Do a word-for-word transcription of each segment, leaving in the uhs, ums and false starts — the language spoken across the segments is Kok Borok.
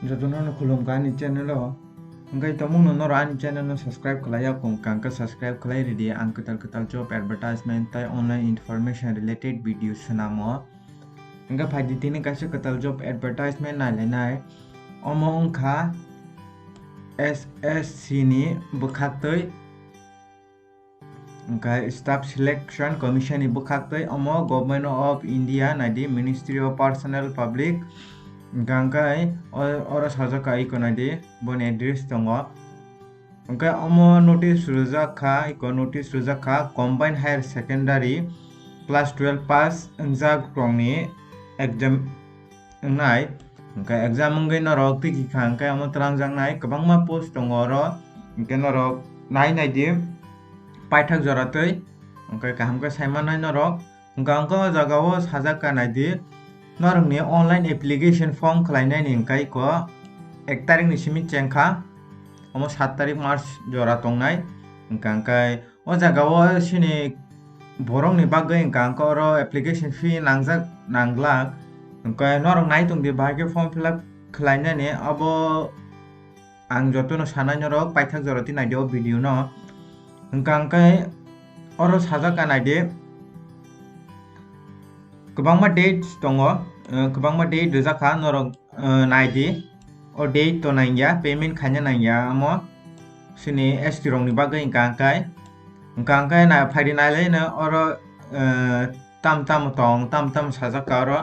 Jotono no khulumkha ani channel o. Hwnkhe tongmung no norok ani channel no subscribe khlai ya kung kang khe subscribe khlai ridi, ang kwtal kwtal job advertisement tei online information related video swnamo. Hwnkhe phaidi tini kaisa kwtal job advertisement nailainai. Omo wngkha S S C ni bwkhaktwi. Hwnkhe Staff Selection Commission ni bwkhaktwi omo Government of India naidi Ministry of Personnel Public, hwnkhe o-, oro sajak kha iko naidi boni address tongo. Hwnkhe omo notice rwjak kha, iko notice rwjak kha Combined Higher Secondary class twelve pass wngjak rokni exam wngnai. Hwnkhe exam wngwi norok twi kha hwnkhe omo twlangjaknai kwbangma post tongo oro. Hwnkhe norok nai naidi paithak jora twi. Hwnkhe kaham khe sai mannai norok. Hwnkhe ang khe o jaga o sajak kha naidi norokni online application form khlainani hwnkhe iko ek tarikni simi chengkha. Omo sat tarik March jora tongnai. Hwnkhe ang khe o jaga o chini borokni bagwi hwnkha hwnkhe oro application fee nangjak nanglak. Hwnkhe norok nai tongdi bahai khe form fill up khlainani abo ang jotono sanai norok paithak jora twi naidi o video no. Hwnkha hwnkhe oro sajak kha naidi kwbangma dates tongo, eh, kwbangma date rwjak kha norok eh, naidi. O date to nangya, payment khaina nangya omo. Chini S T rokni bagwi hwnkha hwnkhe. Hwnkha hwnkhe na phaidi nailaino oro, eh, tam tam tong, tam tam sajak kha oro.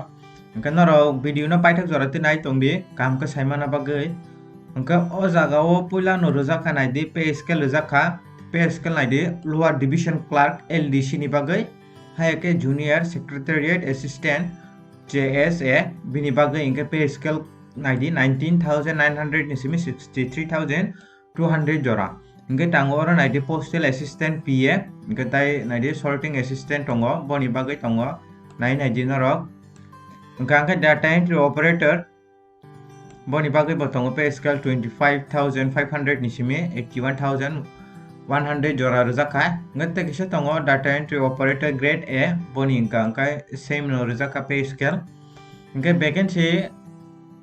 Hwnkhe norok video no paithak jora twi nai tongdi, kaham khe sai mana bagwi. Hwnkhe o jaga o puila no rwjak kha naidi, pay scale rwjak kha. Pay scale naidi, Lower Division Clerk, L D C ni bagwi. Hai khe Junior Secretariat Assistant, J S A, bini bagwi hwnkhe pay scale naidi nineteen thousand nine hundred ni simi sixty three thousand two hundred jora. Hwnkhe tango oro naidi Postal Assistant P A, hwnkhe tai naidi Sorting Assistant tongo, boni bagwi tongo nai naidi norok. Hwnkhe ang khe Data Entry Operator, boni bagwi bo tongo pay scale twenty five thousand five hundred ni simi eighty one thousand one hundred jora rwjak kha. Hwnkhe tei kisa tongo Data Entry Operator Grade A, boni hwnkha hwnkhe same no rwjak kha pay scale. Hwnkhe vacancy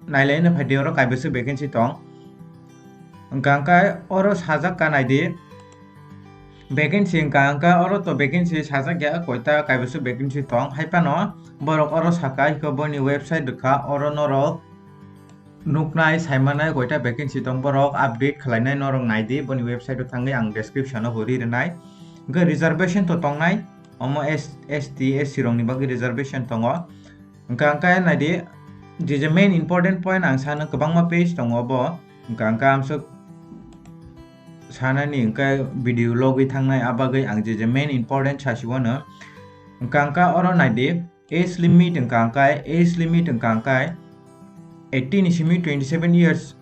nailaino phaidi oro kaibwswk vacancy tong. Hwnkha hwnkhe oro sajak kha naidi. Vacancy hwnkha hwnkhe oro to vacancy sajak ya, koita kaibwswk vacancy tong. Hai phano borok oro saka hwnkhe boni website rwkha, oro norok nuknai, saimanai koita vacancy tong, borok update khlainai norok naidi boni website o thangwi, ang description o bo ri rwnai. Hwnkhe reservation to tongnai, omo S-, S T, S C rokni bagwi reservation tongo. Hwnkha hwnkhe naidi, je je main important point ang sano kwbangma page tongo bo, hwnkha hwnkhe amswk sanani hwnkhe video logwi thangnai, a bagwi ang je je main important sasi wano. Hwnkha hwnkhe oro naidi, age limit hwnkha hwnkhe, age limit hwnkha hwnkhe eighteen ni simi twenty seven years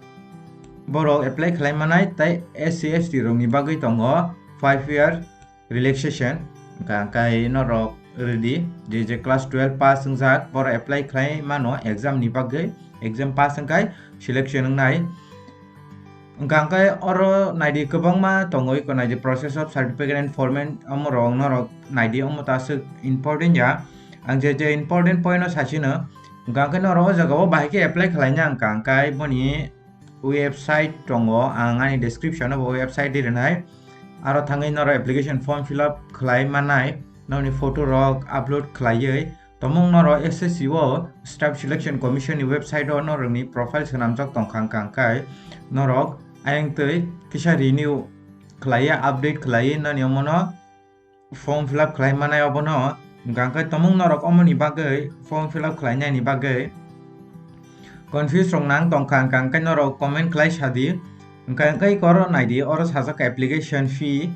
borok apply khlai manai, tei S C S T rokni bagwi tongo five year relaxation. Hwnkha hwnkhe norok rwdi, je je class twelve pass wngjak borok apply khlai mano exam ni bagwi, exam pass wngkhai selection wngnai. Hwnkha hwnkhe oro naidi kwbangma tongwi, ko naidi process of certificate and format, omo rok norok naidi, omo ta aswk important ya. Ang je je important point no sachino, hwnkha hwnkhe norok o jaga o bahai khe apply khlaina hwnkha hwnkhe boni website tongo, ang ani description o bo website di rwnai. Aro thangwi norok application form fill up khlai manai, nokni photo rok upload khlaiwi. Tomung norok S S C o Staff Selection Commission ni website o norokni profile swnamjak tongkha, hwnkha hwnkhe norok ayang twi kisa renew khlaiya, update khlaiwi nani omono form fill up khlai manai obono. Hwnkha hwnkhe tomung norok omoni bagwi form fill up khlainani bagwi confuse rok nang tongkha, hwnkha hwnkhe norok comment khlai sadi. Hwnkha hwnkhe oro naidi, oro sajak application fee.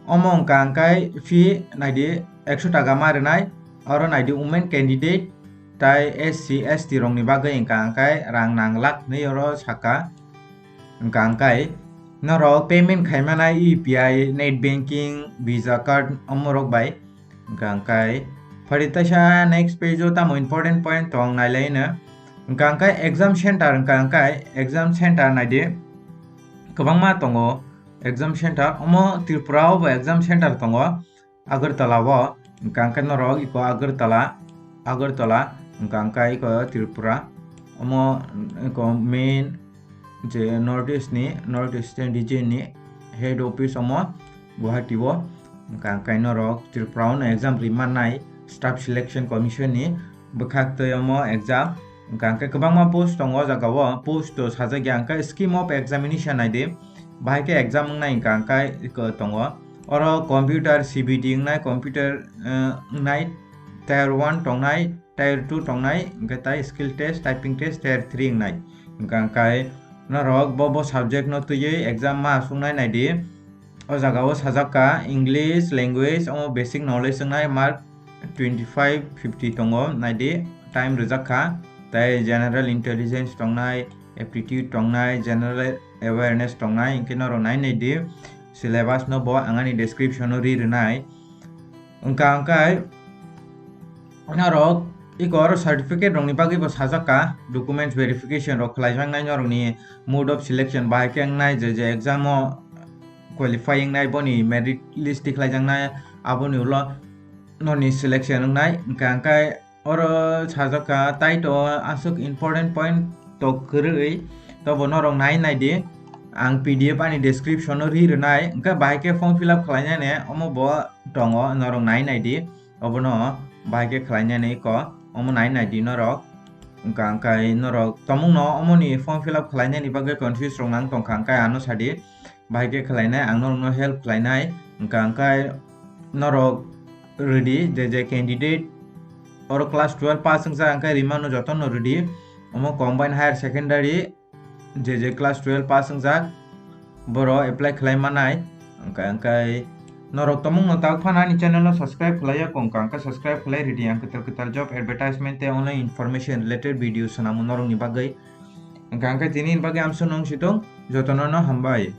Omo hwnkha hwnkhe fee naidi ekso taka ma rwnai, oro naidi women candidate tai S C, S T rokni bagwi hwnkha hwnkhe rang nang lakh nwi oro saka. Hwnkha hwnkhe norok payment khai manai U P I, net banking, Visa card omorok bai. Hwnkha hwnkhe phari taisa next page o tamo important point tong nailaino. Hwnkha hwnkhe exam center, hwnkha hwnkhe exam center naidi kwbangma tongo. Exam center omo Tripura o bo exam center tongo, Agartala o. Hwnkha hwnkhe norok iko Agartala, Agartala, hwnkha hwnkhe iko Tripura. omo, mm, ko main je North East ni, North Eastern region ni head office omo Guwahati o. Hwnkha hwnkhe norok Tripura o no exam rimannai Staff Selection Commission ni bwkhak twi omo exam. Hwnkha hwnkhe kwbangma post tongo o jaga o, post to sajak ya, hwnkhe scheme of examination naidi, bahai khe exam wngnai hwnkha hwnkhe tongo. Oro computer C B T wngnai, computer, eh, wngnai, tier one tongnai, tier two tongnai, hwnkhe tai skill test, typing test, tier three wngnai. Hwnkha hwnkhe norok bo, bo subject no twiwi exam ma aswknai naidi. O jaga o sajak kha English language, omo basic knowledge wngnai, mark twenty five fifty tongo, naidi time rijak kha. Tai general intelligence tongnai, aptitude tongnai, general awareness tongnai, hwnkhe norok nai naidi syllabus no bo ang ani description o ri rwnai. Hwnkha hwnkhe norok iko oro certificate rokni bagwi bo sajak kha, documents verification rok khlaijaknai norokni mode of selection bahai khe wngnai, je je exam o qualify wngnai boni merit list tikhlaijaknai, aboni ulo noni selection wngnai. Hwnkha hwnkhe oro sajak kha tai to aswk important point to kwrwi, tobo norok nai naidi. Ang P D F ani description o ri rwnai, hwnkhe bahai khe form fill up khlainani omo bo tongo, norok nai naidi. Obono bahai khe khlainani ko, omo nai naidi norok. Hwnkha hwnkhe norok tomungno omoni form fill up khlainani bagwi confuse rok nang tongkha, hwnkhe ano sadi. Bahai khe khlainai, ang norokno help khlainai. Hwnkha hwnkhe norok ready, je je candidate oro class twelve pass wngjak, hwnkhe rimano jotono ready. Omo combined higher secondary, je je class twelve pass wngjak, boro apply khlai manai. Hwnkha hwnkhe norok tomungno tak phano ani channel no subscribe khlai ya, hwnkha hwnkhe subscribe khlai ready, ang kwtal kwtal job advertisement tei online information related video swnamo norokni bagwi. Hwnkha hwnkhe tini bagwi amsuk nung situng, jotono no hambai.